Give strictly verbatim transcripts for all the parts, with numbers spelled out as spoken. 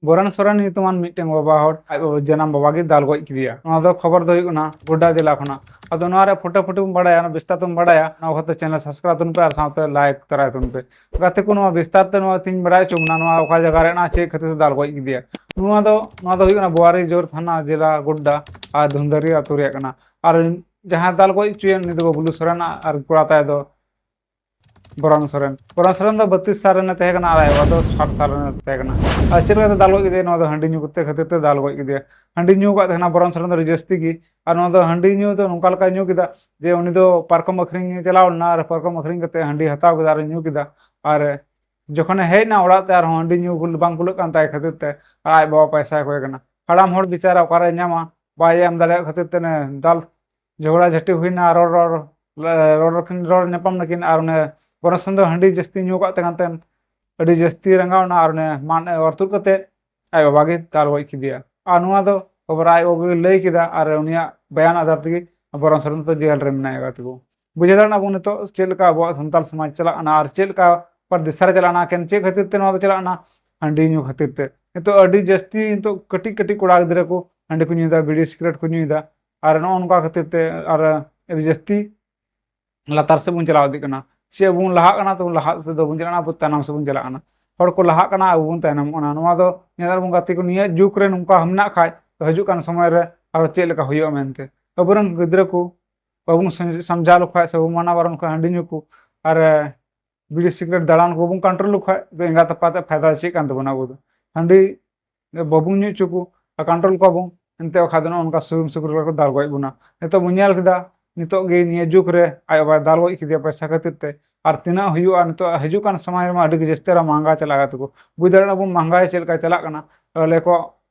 ᱵᱚᱨᱮᱱ ᱥᱚᱨᱮᱱ ᱧᱩᱛᱩᱢᱟᱱ ᱢᱤᱫᱴᱮᱱ ᱵᱟᱵᱟ ᱦᱚᱲ ᱟᱡ ᱵᱟᱵᱟ ᱡᱟᱱᱟᱢ ᱵᱟᱵᱟ ᱜᱮ ᱫᱟᱞ ᱜᱚᱡ ᱠᱮᱫᱮᱭᱟ᱾ ᱱᱚᱣᱟ ᱫᱚ ᱠᱷᱚᱵᱚᱨ ᱫᱚ ᱦᱩᱭᱩᱜ ᱠᱟᱱᱟ ᱜᱳᱰᱰᱟ ᱡᱮᱞᱟ ᱠᱷᱚᱱᱟᱜ᱾ ᱟᱫᱚ ᱱᱚᱣᱟ ᱨᱮ ᱯᱷᱩᱴᱟᱹ ᱯᱷᱩᱴᱤ ᱵᱚᱱ ᱵᱟᱲᱟᱭᱟ, ᱚᱱᱟ ᱵᱤᱥᱛᱟᱨ ᱛᱮᱵᱚᱱ ᱵᱟᱲᱟᱭᱟ, ᱱᱚᱣᱟ ᱠᱷᱟᱹᱛᱤᱨ ᱪᱮᱱᱮᱞ ᱥᱟᱵᱥᱠᱨᱟᱭᱤᱵ ᱛᱟᱵᱚᱱ ᱯᱮ ᱟᱨ ᱥᱟᱶᱛᱮ ᱞᱟᱭᱤᱠ ᱛᱟᱨᱟᱭ ᱛᱟᱵᱚᱱ ᱯᱮ᱾ ᱜᱟᱛᱮ ᱠᱚ, ᱱᱚᱣᱟ ᱵᱤᱥᱛᱟᱨ ᱛᱮ ᱱᱚᱣᱟ ᱛᱤᱧ ᱵᱟᱲᱟᱭ ᱦᱚᱪᱚ ᱵᱚᱱᱟ, ᱱᱚᱣᱟ ᱚᱠᱟ ᱡᱟᱭᱜᱟ ᱨᱮ ᱦᱮᱱᱟᱜᱼᱟ, ᱪᱮᱫ ᱠᱷᱟᱹᱛᱤᱨ ᱛᱮ ᱫᱟᱞ ᱜᱚᱡ ᱠᱮᱫᱮᱭᱟ᱾ ᱱᱚᱣᱟ ᱫᱚ, ᱱᱚᱣᱟ ᱫᱚ ᱦᱩᱭᱩᱜ ᱠᱟᱱᱟ ᱵᱳᱣᱟᱨᱤ ᱡᱳᱨ ᱛᱷᱟᱱᱟ ᱡᱮᱞᱟ ᱜᱳᱰᱰᱟ ᱟᱨ ᱫᱷᱩᱱᱫᱟᱨᱤ ᱟᱹᱛᱩ ᱨᱮᱭᱟᱜ ᱠᱟᱱᱟ᱾ ᱟᱨ ᱡᱟᱦᱟᱸᱭ ᱫᱟᱞ ᱜᱚᱡ ᱦᱚᱪᱚᱭᱮᱱ, ᱩᱱᱤ ᱫᱚ ᱵᱟᱹᱵᱞᱩ ᱥᱚᱨᱮᱱ ᱟᱨ ᱠᱚᱲᱟ ᱛᱟᱭ ᱫᱚ ᱵᱚᱨᱚᱱ ᱥᱚᱨᱮᱱ᱾ ᱵᱚᱨᱚᱱ ᱥᱚᱨᱮᱱ ᱫᱚ ᱵᱟᱹᱛᱤᱥ ᱥᱟᱞ ᱨᱮᱱᱮ ᱛᱟᱦᱮᱸ ᱠᱟᱱᱟ ᱟᱨ ᱟᱡ ᱵᱟᱵᱟ ᱫᱚ ᱥᱟᱴ ᱥᱟᱞ ᱨᱮᱱᱮ ᱛᱟᱦᱮᱸ ᱠᱟᱱᱟ᱾ ᱟᱨ ᱪᱮᱫ ᱞᱮᱠᱟᱛᱮ ᱫᱟᱞ ᱜᱚᱡ ᱠᱮᱫᱮᱭᱟ? ᱱᱚᱣᱟ ᱫᱚ ᱦᱟᱺᱰᱤ ᱧᱩ ᱠᱟᱛᱮ ᱠᱷᱟᱹᱛᱤᱨ ᱛᱮ ᱫᱟᱞ ᱜᱚᱡ ᱠᱮᱫᱮᱭᱟ᱾ ᱦᱟᱺᱰᱤ ᱧᱩ ᱟᱠᱟᱫ ᱛᱟᱦᱮᱱᱟ ᱵᱚᱨᱚᱱ ᱥᱚᱨᱮᱱ ᱫᱚ ᱟᱹᱰᱤ ᱡᱟᱹᱥᱛᱤ ᱜᱮ᱾ ᱟᱨ ᱱᱚᱣᱟ ᱫᱚ ᱦᱟᱺᱰᱤ ᱧᱩ ᱫᱚ ᱱᱚᱝᱠᱟ ᱞᱮᱠᱟᱭ ᱧᱩ ᱠᱮᱫᱟ ᱡᱮ ᱩᱱᱤ ᱫᱚ ᱯᱟᱨᱠᱚᱢ ᱟᱹᱠᱷᱨᱤᱧ ᱮ ᱪᱟᱞᱟᱣ ᱞᱮᱱᱟ ᱟᱨ ᱯᱟᱨᱠᱚᱢ ᱟᱹᱠᱷᱨᱤᱧ ᱠᱟᱛᱮ ᱦᱟᱺᱰᱤ ᱦᱟᱛᱟᱣ ᱠᱮᱫᱟ ᱟᱨ ᱧᱩ ᱠᱮᱫᱟ᱾ ᱟᱨ ᱡᱚᱠᱷᱚᱱᱮ ᱦᱮᱡ ᱮᱱᱟ ᱚᱲᱟᱜ ᱛᱮ, ᱟᱨᱦᱚᱸ ᱦᱟᱺᱰᱤ ᱧᱩ ᱵᱟᱝ ᱠᱩᱞᱟᱹᱜ ᱠᱟᱱ ᱛᱟᱭ ᱠᱷᱟᱹᱛᱤᱨ ᱛᱮ ᱟᱨ ᱟᱡ ᱵᱟᱵᱟ ᱯᱚᱭᱥᱟᱭ ᱠᱚᱭ ᱠᱟᱱᱟ᱾ ᱦᱟᱲᱟᱢ ᱦᱚᱲ ᱵᱮᱪᱟᱨᱟ ᱚᱠᱟᱨᱮ ᱧᱟᱢᱟ, ᱵᱟᱭ ᱮᱢ ᱫᱟᱲᱮᱭᱟᱜ ᱠᱷᱟᱹᱛᱤᱨ ᱛᱮ ᱫᱟᱞ ᱡᱷᱚᱜᱽᱲᱟ ᱡᱷᱟᱹᱴᱤ ᱦᱩᱭᱱᱟ, ᱨᱚᱲ, ᱨᱚᱲ, ᱨᱚᱲ, ᱨᱚᱲ ᱧᱟᱯᱟᱢ ᱱᱟᱹᱠᱤᱱ᱾ ᱟᱨ ᱩᱱᱤ ᱵᱚᱨᱚᱱ ᱥᱚᱨᱮᱱ ᱫᱚ ᱦᱟᱺᱰᱤ ᱡᱟᱹᱥᱛᱤ ᱧᱩ ᱠᱟᱜ ᱛᱟᱦᱮᱸ ᱠᱟᱱ ᱛᱮ ᱟᱹᱰᱤ ᱡᱟᱹᱥᱛᱤ ᱨᱟᱸᱜᱟᱣ ᱮᱱᱟ ᱟᱨ ᱩᱱᱤ ᱢᱟᱫ ᱮ ᱚᱨ ᱛᱩᱫ ᱠᱟᱛᱮ ᱟᱡ ᱵᱟᱵᱟ ᱜᱮ ᱫᱟᱞ ᱜᱚᱡ ᱠᱮᱫᱮᱭᱟ᱾ ᱟᱨ ᱱᱚᱣᱟ ᱫᱚ ᱠᱷᱚᱵᱚᱨ ᱟᱡ ᱜᱚᱜᱚ ᱜᱮ ᱞᱟᱹᱭ ᱠᱮᱫᱟ ᱟᱨ ᱩᱱᱤᱭᱟᱜ ᱵᱟᱭᱟᱱ ᱟᱫᱷᱟᱨ ᱛᱮᱜᱮ ᱵᱚᱨᱚᱱ ᱥᱚᱨᱮᱱ ᱫᱚ ᱡᱮᱞ ᱨᱮ ᱢᱮᱱᱟᱭᱟ᱾ ᱜᱟᱛᱮ ᱠᱚ, ᱵᱩᱡᱷᱟᱹᱣ ᱫᱟᱲᱮᱭᱟᱜ ᱠᱟᱱᱟ ᱵᱚᱱ ᱱᱤᱛᱚᱜ ᱪᱮᱫ ᱞᱮᱠᱟ ᱟᱵᱚᱣᱟᱜ ᱥᱟᱱᱛᱟᱲ ᱥᱚᱢᱟᱡᱽ ᱪᱟᱞᱟᱜ ᱠᱟᱱᱟ ᱟᱨ ᱪᱮᱫ ᱞᱮᱠᱟ ᱚᱠᱟ ᱫᱤᱥᱟ ᱨᱮ ᱪᱟᱞᱟᱜ ᱠᱟᱱᱟ, ᱮᱠᱮᱱ ᱪᱮᱫ ᱠᱷᱟᱹᱛᱤᱨ ᱛᱮ ᱱᱚᱣᱟ ᱫᱚ ᱪᱟᱞᱟᱜ ᱠᱟᱱᱟ? ᱦᱟᱺᱰᱤ ᱧᱩ ᱠᱷᱟᱹᱛᱤᱨ ᱛᱮ᱾ ᱱᱤᱛᱚᱜ ᱟᱹᱰᱤ ᱡᱟᱹᱥᱛᱤ ᱱᱤᱛᱚᱜ ᱠᱟᱹᱴᱤᱡ ᱠᱟᱹᱴᱤᱡ ᱠᱚᱲᱟ ᱜᱤᱫᱽᱨᱟᱹ ᱠᱚ ᱦᱟᱺᱰᱤ ᱠᱚ ᱧᱩᱭᱮᱫᱟ, ᱵᱤᱲᱤ ᱥᱤᱜᱨᱮᱴ ᱠᱚ ᱧᱩᱭᱮᱫᱟ᱾ ᱟᱨ ᱱᱚᱜᱼᱚ ᱱᱚᱝᱠᱟ ᱠᱷᱟᱹᱛᱤᱨ ᱛᱮ ᱟᱨ ᱟᱹᱰᱤ ᱡᱟᱹᱥᱛᱤ ᱞᱟᱛᱟᱨ ᱥᱮᱫ ᱵᱚᱱ ᱪᱟᱞᱟᱣ ᱤᱫᱤᱜ ᱠᱟᱱᱟ᱾ ᱪᱮᱫ ᱵᱚᱱ ᱞᱟᱦᱟᱜ ᱠᱟᱱᱟ, ᱛᱚ ᱞᱟᱦᱟ ᱥᱮᱫ ᱫᱚ ᱵᱚᱱ ᱪᱟᱞᱟᱜ ᱠᱟᱱᱟ, ᱟᱵᱚ ᱛᱟᱭᱱᱚᱢ ᱥᱮᱫ ᱵᱚᱱ ᱪᱟᱞᱟᱜ ᱠᱟᱱᱟ᱾ ᱦᱚᱲ ᱠᱚ ᱞᱟᱦᱟᱜ ᱠᱟᱱᱟ, ᱟᱵᱚ ᱵᱚᱱ ᱛᱟᱭᱱᱚᱢᱚᱜ ᱠᱟᱱᱟ᱾ ᱱᱚᱣᱟ ᱫᱚ ᱧᱮᱞ ᱫᱟᱲᱮᱭᱟᱜ ᱵᱚᱱ ᱜᱟᱛᱮ ᱠᱚ, ᱱᱤᱭᱟᱹ ᱡᱩᱜᱽ ᱨᱮ ᱱᱚᱝᱠᱟ ᱢᱮᱱᱟᱜ ᱠᱷᱟᱡ, ᱛᱚ ᱦᱤᱡᱩᱜ ᱠᱟᱱ ᱥᱚᱢᱚᱭ ᱨᱮ ᱟᱨᱚ ᱪᱮᱫ ᱞᱮᱠᱟ ᱦᱩᱭᱩᱜᱼᱟ ᱢᱮᱱᱛᱮ᱾ ᱟᱵᱚᱨᱮᱱ ᱜᱤᱫᱽᱨᱟᱹ ᱠᱚ ᱵᱟᱵᱚᱱ ᱥᱚᱢ-, ᱥᱚᱢᱡᱷᱟᱣ ᱞᱮᱠᱚ ᱠᱷᱟᱡ ᱥᱮ ᱵᱟᱵᱚᱱ ᱢᱟᱱᱟ ᱵᱟᱨᱚᱱ ᱠᱷᱟᱡ ᱦᱟᱺᱰᱤ ᱧᱩ ᱠᱚ ᱟᱨ ᱵᱤᱲᱤ ᱥᱤᱜᱨᱮᱴ ᱫᱟᱬᱟᱱ ᱠᱚ ᱵᱟᱵᱚᱱ ᱠᱚᱱᱴᱨᱳᱞ ᱞᱮᱠᱚ ᱠᱷᱟᱡ, ᱛᱚ ᱮᱸᱜᱟᱛ ᱟᱯᱟᱛ ᱟᱜ ᱯᱷᱟᱭᱫᱟ ᱪᱮᱫ ᱠᱟᱱ ᱛᱟᱵᱚᱱᱟ? ᱟᱵᱚ ᱫᱚ ᱦᱟᱺᱰᱤ ᱵᱟᱵᱚᱱ ᱧᱩ ᱦᱚᱪᱚ ᱠᱚ ᱟᱨ ᱠᱚᱱᱴᱨᱳᱞ ᱠᱚᱣᱟ ᱵᱚᱱ, ᱮᱱᱛᱮ ᱵᱟᱠᱷᱟᱡ ᱫᱚ ᱱᱚᱜᱼᱚ ᱱᱚᱝᱠᱟ ᱥᱩᱨ ᱥᱩᱯᱩᱨ ᱨᱮᱠᱚ ᱫᱟᱞ ᱜᱚᱡ ᱵᱚᱱᱟ᱾ ᱱᱤᱛᱚᱜ ᱵᱚᱱ ᱧᱮᱞ ᱠᱮᱫᱟ, ᱱᱤᱛᱚᱜ ᱜᱮ ᱱᱤᱭᱟᱹ ᱡᱩᱜᱽ ᱨᱮ ᱟᱡ ᱵᱟᱵᱟᱭ ᱫᱟᱞ ᱜᱚᱡ ᱠᱮᱫᱮᱭᱟ ᱯᱚᱭᱥᱟ ᱠᱷᱟᱹᱛᱤᱨ ᱛᱮ᱾ ᱟᱨ ᱛᱤᱱᱟᱹᱜ ᱦᱩᱭᱩᱜᱼᱟ ᱱᱤᱛᱚᱜ ᱦᱤᱡᱩᱜ ᱠᱟᱱ ᱥᱚᱢᱚᱭ ᱨᱮᱢᱟ ᱟᱹᱰᱤ ᱜᱮ ᱡᱟᱹᱥᱛᱤ ᱟᱨᱚ ᱢᱟᱦᱟᱝᱜᱟ ᱪᱟᱞᱟᱜ ᱠᱟᱱ ᱛᱟᱠᱚ᱾ ᱵᱩᱡᱽ ᱫᱟᱲᱮᱭᱟᱜ ᱠᱟᱱᱟ ᱵᱚᱱ ᱢᱟᱦᱟᱝᱜᱟᱭ ᱪᱮᱫ ᱞᱮᱠᱟ ᱪᱟᱞᱟᱜ ᱠᱟᱱᱟ᱾ ᱟᱞᱮ ᱠᱚ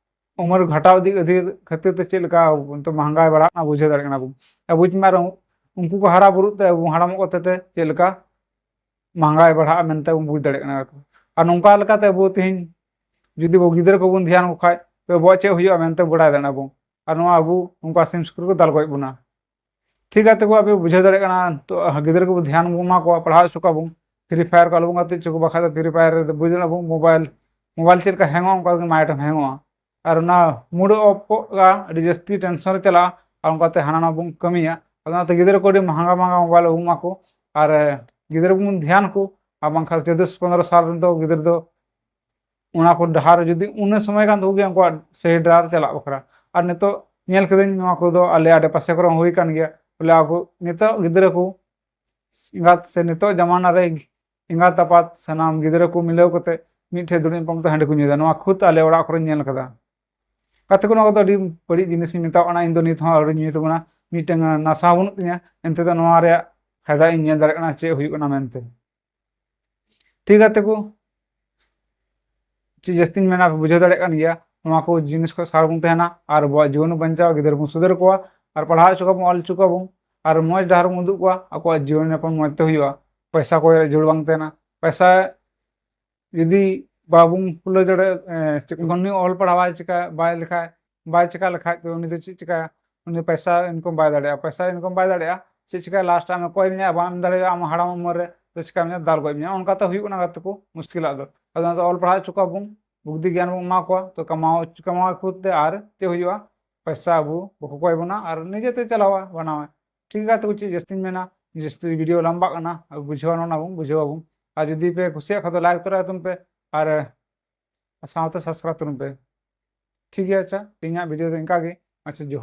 ᱩᱢᱮᱨ ᱜᱷᱟᱴᱟᱣ ᱤᱫᱤ, ᱤᱫᱤ ᱠᱷᱟᱹᱛᱤᱨ ᱛᱮ ᱪᱮᱫ ᱞᱮᱠᱟ ᱱᱤᱛᱚᱜ ᱢᱟᱦᱟᱝᱜᱟᱭ ᱵᱟᱲᱦᱟᱜ ᱠᱟᱱᱟ, ᱵᱩᱡᱷᱟᱹᱣ ᱫᱟᱲᱮᱭᱟᱜ ᱠᱟᱱᱟ ᱵᱚᱱ᱾ ᱟᱵᱚ ᱪᱮᱫ ᱢᱟ ᱟᱨᱚ ᱩᱱᱠᱩ ᱠᱚ ᱦᱟᱨᱟ ᱵᱩᱨᱩᱜ ᱛᱮ ᱟᱵᱚ ᱦᱟᱲᱟᱢᱚᱜ ᱠᱚᱛᱮ ᱛᱮ ᱪᱮᱫ ᱞᱮᱠᱟ ᱢᱟᱦᱟᱝᱜᱟᱭ ᱵᱟᱲᱦᱟᱜᱼᱟ ᱢᱮᱱᱛᱮ ᱵᱚᱱ ᱵᱩᱡᱽ ᱫᱟᱲᱮᱭᱟᱜ ᱠᱟᱱᱟ᱾ ᱟᱨ ᱱᱚᱝᱠᱟ ᱞᱮᱠᱟᱛᱮ ᱟᱵᱚ ᱛᱮᱦᱮᱧ ᱡᱩᱫᱤ ᱟᱵᱚ ᱜᱤᱫᱽᱨᱟᱹ ᱠᱚᱵᱚᱱ ᱫᱷᱮᱭᱟᱱ ᱠᱚ ᱠᱷᱟᱡ, ᱛᱚ ᱟᱵᱚᱣᱟᱜ ᱪᱮᱫ ᱦᱩᱭᱩᱜᱼᱟ ᱢᱮᱱᱛᱮ ᱵᱟᱲᱟᱭ ᱫᱟᱲᱮᱭᱟᱜᱼᱟ ᱵᱚᱱ᱾ ᱟᱨ ᱱᱚᱣᱟ ᱟᱵᱚ ᱱᱚᱝᱠᱟ ᱥᱤᱢ ᱥᱩᱠᱨᱤ ᱠᱚ ᱫᱟᱞ ᱜᱚᱡ ᱵᱚᱱᱟ᱾ ᱴᱷᱤᱠ ᱜᱮᱭᱟ, ᱛᱚᱵᱮ ᱟᱯᱮ ᱵᱩᱡᱷᱟᱹᱣ ᱫᱟᱲᱮᱭᱟᱜ ᱠᱟᱱᱟ, ᱛᱚ ᱜᱤᱫᱽᱨᱟᱹ ᱠᱚᱵᱚᱱ ᱫᱷᱮᱭᱟᱱ ᱵᱚᱱ ᱮᱢᱟ ᱠᱚᱣᱟ, ᱯᱟᱲᱦᱟᱣ ᱦᱚᱪᱚ ᱠᱚᱣᱟ ᱵᱚᱱ᱾ Free Fire ᱠᱚ ᱟᱞᱚ ᱵᱚᱱ ᱜᱟᱛᱮ ᱦᱚᱪᱚ ᱠᱚᱣᱟ, ᱵᱟᱠᱷᱟᱡ ᱫᱚ Free Fire ᱨᱮᱫᱚ ᱵᱩᱡᱽ ᱫᱟᱲᱮᱭᱟᱜᱼᱟ ᱵᱚᱱ, mobile ᱢᱳᱵᱟᱭᱤᱞ ᱪᱮᱫ ᱞᱮᱠᱟ ᱦᱮᱝᱚᱜᱼᱟ, ᱚᱱᱠᱟ ᱜᱮ ᱢᱟᱭᱤᱱᱰ ᱦᱚᱸ ᱦᱮᱝᱚᱜᱼᱟ᱾ ᱟᱨ ᱚᱱᱟ ᱢᱩᱰ ᱚᱯᱷ ᱠᱚᱜᱼᱟ, ᱟᱹᱰᱤ ᱡᱟᱹᱥᱛᱤ ᱴᱮᱱᱥᱚᱱ ᱨᱮ ᱪᱟᱞᱟᱜᱼᱟ, ᱟᱨ ᱚᱱᱠᱟᱛᱮ ᱦᱟᱱᱟ ᱱᱟᱣᱟ ᱵᱚᱱ ᱠᱟᱹᱢᱤᱭᱟ᱾ ᱟᱫᱚ ᱚᱱᱟᱛᱮ ᱜᱤᱫᱽᱨᱟᱹ ᱠᱚ ᱟᱹᱰᱤ ᱢᱟᱦᱟᱝᱜᱟ ᱢᱟᱦᱟᱝᱜᱟ ᱢᱳᱵᱟᱭᱤᱞ ᱵᱟᱵᱚᱱ ᱮᱢᱟ ᱠᱚ᱾ ᱟᱨ ᱜᱤᱫᱽᱨᱟᱹ ᱵᱚᱱ ᱫᱷᱮᱭᱟᱱ ᱠᱚ, ᱟᱨ ᱵᱟᱝᱠᱷᱟᱱ ᱪᱳᱫᱫᱳ ᱯᱚᱱᱨᱚ ᱥᱟᱞ ᱨᱮᱱ ᱫᱚ ᱜᱤᱫᱽᱨᱟᱹ ᱫᱚ ᱚᱱᱟ ᱠᱚ ᱰᱟᱦᱟᱨ ᱡᱩᱫᱤ ᱩᱱᱟᱹ ᱥᱚᱢᱚᱭ ᱠᱟᱱ ᱛᱟᱠᱚ ᱜᱮᱭᱟ ᱩᱱᱠᱩᱣᱟᱜ ᱥᱟᱹᱦᱤ ᱰᱟᱦᱟᱨ ᱪᱟᱞᱟᱜ ᱵᱟᱠᱷᱨᱟ᱾ ᱟᱨ ᱱᱤᱛᱚᱜ ᱧᱮᱞ ᱠᱤᱫᱟᱹᱧ, ᱱᱚᱣᱟ ᱠᱚᱫᱚ ᱟᱞᱮ ᱟᱰᱮ ᱯᱟᱥᱮ ᱠᱚᱨᱮ ᱦᱚᱸ ᱦᱩᱭ ᱠᱟᱱ ᱜᱮᱭᱟ᱾ ᱵᱚᱞᱮ ᱟᱵᱚ ᱱᱤᱛᱚᱜ ᱜᱤᱫᱽᱨᱟᱹ ᱠᱚ ᱮᱸᱜᱟᱛ ᱥᱮ ᱱᱤᱛᱚᱜ ᱡᱟᱢᱟᱱᱟ ᱨᱮ ᱮᱸᱜᱟᱛ ᱟᱯᱟᱛ ᱥᱟᱱᱟᱢ ᱜᱤᱫᱽᱨᱟᱹ ᱠᱚ ᱢᱤᱞᱟᱹᱣ ᱠᱟᱛᱮ ᱢᱤᱫᱴᱷᱮᱱ ᱫᱩᱲᱩᱵ ᱧᱟᱯᱟᱢ ᱠᱟᱛᱮ ᱦᱟᱺᱰᱤ ᱠᱚ ᱧᱩᱭᱮᱫᱟ᱾ ᱱᱚᱣᱟ ᱠᱷᱩᱫ ᱟᱞᱮ ᱚᱲᱟᱜ ᱠᱚᱨᱮᱧ ᱧᱮᱞ ᱠᱟᱫᱟ᱾ ᱜᱟᱛᱮ ᱠᱚ, ᱱᱚᱣᱟ ᱠᱚᱫᱚ ᱟᱹᱰᱤ ᱵᱟᱹᱲᱤᱡ ᱡᱤᱱᱤᱥ ᱤᱧ ᱢᱮᱛᱟᱣᱟᱜ ᱠᱟᱱᱟ᱾ ᱤᱧ ᱫᱚ ᱱᱤᱛ ᱦᱚᱸ ᱟᱹᱣᱨᱤᱧ ᱧᱩᱭ ᱛᱟᱵᱚᱱᱟ, ᱢᱤᱫᱴᱟᱝ ᱱᱟᱥᱟ ᱦᱚᱸ ᱵᱟᱹᱱᱩᱜ ᱛᱤᱧᱟ, ᱮᱱᱛᱮ ᱫᱚ ᱱᱚᱣᱟ ᱨᱮᱭᱟᱜ ᱯᱷᱟᱭᱫᱟ ᱤᱧ ᱧᱮᱞ ᱫᱟᱲᱮᱭᱟᱜ ᱠᱟᱱᱟ ᱪᱮᱫ ᱦᱩᱭᱩᱜ ᱠᱟᱱᱟ ᱢᱮᱱᱛᱮ᱾ ᱴᱷᱤᱠ ᱜᱟᱛᱮ ᱠᱚ, ᱪᱮᱫ ᱡᱟᱹᱥᱛᱤᱧ ᱢᱮᱱᱟ, ᱯᱮ ᱵᱩᱡᱷᱟᱹᱣ ᱫᱟᱲᱮᱭᱟᱜ ᱠᱟᱱ ᱜᱮᱭᱟ᱾ ᱱᱚᱣᱟ ᱠᱚ ᱡᱤᱱᱤᱥ ᱠᱷᱚᱱ ᱥᱟᱦᱟ ᱵᱚᱱ ᱛᱟᱦᱮᱱᱟ ᱟᱨ ᱟᱵᱚᱣᱟᱜ ᱡᱤᱭᱚᱱ ᱵᱚᱱ ᱵᱟᱧᱪᱟᱣᱟ, ᱜᱤᱫᱽᱨᱟᱹ ᱵᱚᱱ ᱥᱩᱫᱷᱟᱹᱨ ᱠᱚᱣᱟ ᱟᱨ ᱯᱟᱲᱦᱟᱣ ᱦᱚᱪᱚ ᱠᱚᱣᱟ ᱵᱚᱱ, ᱚᱞ ᱦᱚᱪᱚ ᱠᱚᱣᱟ ᱵᱚᱱ ᱟᱨ ᱢᱚᱡᱽ ᱰᱟᱦᱟᱨ ᱵᱚᱱ ᱩᱫᱩᱜ ᱠᱚᱣᱟ᱾ ᱟᱠᱚᱣᱟᱜ ᱡᱤᱭᱚᱱ ᱡᱟᱯᱚᱱ ᱢᱚᱡᱽ ᱛᱮ ᱦᱩᱭᱩᱜᱼᱟ᱾ ᱯᱚᱭᱥᱟ ᱠᱚᱭ ᱨᱮᱭᱟᱜ ᱡᱳᱨ ᱵᱟᱝ ᱛᱟᱦᱮᱱᱟ᱾ ᱯᱚᱭᱥᱟ ᱡᱩᱫᱤ ᱵᱟᱵᱚᱱ ᱠᱷᱩᱞᱟᱹᱣ ᱫᱟᱲᱮᱭᱟᱜᱼᱟ, ᱮ, ᱪᱮᱫ ᱠᱚ, ᱩᱱᱤ ᱚᱞ ᱯᱟᱲᱦᱟᱣ ᱵᱟᱭ ᱪᱤᱠᱟ, ᱵᱟᱭ ᱞᱮᱠᱷᱟᱡ, ᱵᱟᱭ ᱪᱤᱠᱟ ᱞᱮᱠᱷᱟᱡ ᱛᱚ ᱩᱱᱤ ᱫᱚ ᱪᱮᱫ ᱪᱤᱠᱟᱭᱟ? ᱩᱱᱤ ᱯᱚᱭᱥᱟ ᱤᱱᱠᱟᱢ ᱵᱟᱭ ᱫᱟᱲᱮᱭᱟᱜᱼᱟ᱾ ᱯᱚᱭᱥᱟ ᱤᱱᱠᱟᱢ ᱵᱟᱭ ᱫᱟᱲᱮᱭᱟᱜᱼᱟ, ᱪᱮᱫ ᱪᱤᱠᱟᱭᱟ? ᱞᱟᱥᱴ ᱟᱢᱮ ᱠᱚᱭ ᱢᱮᱭᱟ, ᱵᱟᱢ ᱮᱢ ᱫᱟᱲᱮᱭᱟᱜᱼᱟ, ᱟᱢ ᱦᱟᱲᱟᱢ ᱩᱢᱮᱨ ᱨᱮ ᱛᱚ ᱪᱤᱠᱟ ᱢᱮᱭᱟ? ᱫᱟᱞ ᱜᱚᱡ ᱢᱮᱭᱟ᱾ ᱚᱱᱠᱟ ᱛᱚ ᱦᱩᱭᱩᱜ ᱠᱟᱱᱟ ᱜᱟᱛᱮ ᱠᱚ, ᱢᱩᱥᱠᱤᱞᱟᱜ ᱫᱚ᱾ ᱟᱫᱚ ᱚᱱᱟ ᱫᱚ ᱚᱞ ᱯᱟᱲᱦᱟᱣ ᱦᱚᱪᱚ ᱠᱚᱣᱟ ᱵᱚᱱ, ᱵᱩᱫᱽᱫᱷᱤ ᱜᱮᱭᱟᱱ ᱵᱚᱱ ᱮᱢᱟ ᱠᱚᱣᱟ, ᱛᱚ ᱠᱟᱢᱟᱣ, ᱠᱟᱢᱟᱣ ᱠᱷᱩᱫ ᱛᱮ ᱟᱨ ᱪᱮᱫ ᱦᱩᱭᱩᱜᱼᱟ? ᱯᱚᱭᱥᱟ ᱟᱵᱚ ᱵᱟᱠᱚ ᱠᱚᱭ ᱵᱚᱱᱟ ᱟᱨ ᱱᱤᱡᱮ ᱛᱮ ᱪᱟᱞᱟᱣᱟ ᱵᱟᱱᱟᱣᱟ᱾ ᱴᱷᱤᱠ ᱜᱮᱭᱟ, ᱛᱚ ᱪᱮᱫ ᱡᱟᱹᱥᱛᱤᱧ ᱢᱮᱱᱟ, ᱡᱟᱹᱥᱛᱤ ᱵᱷᱤᱰᱤᱭᱳ ᱞᱟᱢᱵᱟᱜ ᱠᱟᱱᱟ, ᱟᱵᱚ ᱵᱩᱡᱷᱟᱹᱣᱟ ᱚᱱᱟ ᱵᱚᱱ ᱵᱩᱡᱷᱟᱹᱣ ᱟᱵᱚᱱ᱾ ᱟᱨ ᱡᱩᱫᱤ ᱯᱮ ᱠᱩᱥᱤᱭᱟᱜ ᱠᱷᱟᱱ ᱫᱚ ᱞᱟᱭᱤᱠ ᱛᱚᱨᱟᱭ ᱛᱟᱵᱚᱱ ᱯᱮ, ᱟᱨ ᱥᱟᱶᱛᱮ ᱥᱟᱵᱥᱠᱨᱟᱭᱤᱵ ᱛᱟᱵᱚᱱ ᱯᱮ᱾ ᱴᱷᱤᱠ ᱜᱮᱭᱟ, ᱟᱪᱪᱷᱟ, ᱛᱮᱦᱮᱧᱟᱜ ᱵᱷᱤᱰᱤᱭᱳ ᱫᱚ ᱤᱱᱠᱟ ᱜᱮ᱾ ᱟᱪᱪᱷᱟ, ᱡᱚᱦᱟᱨ᱾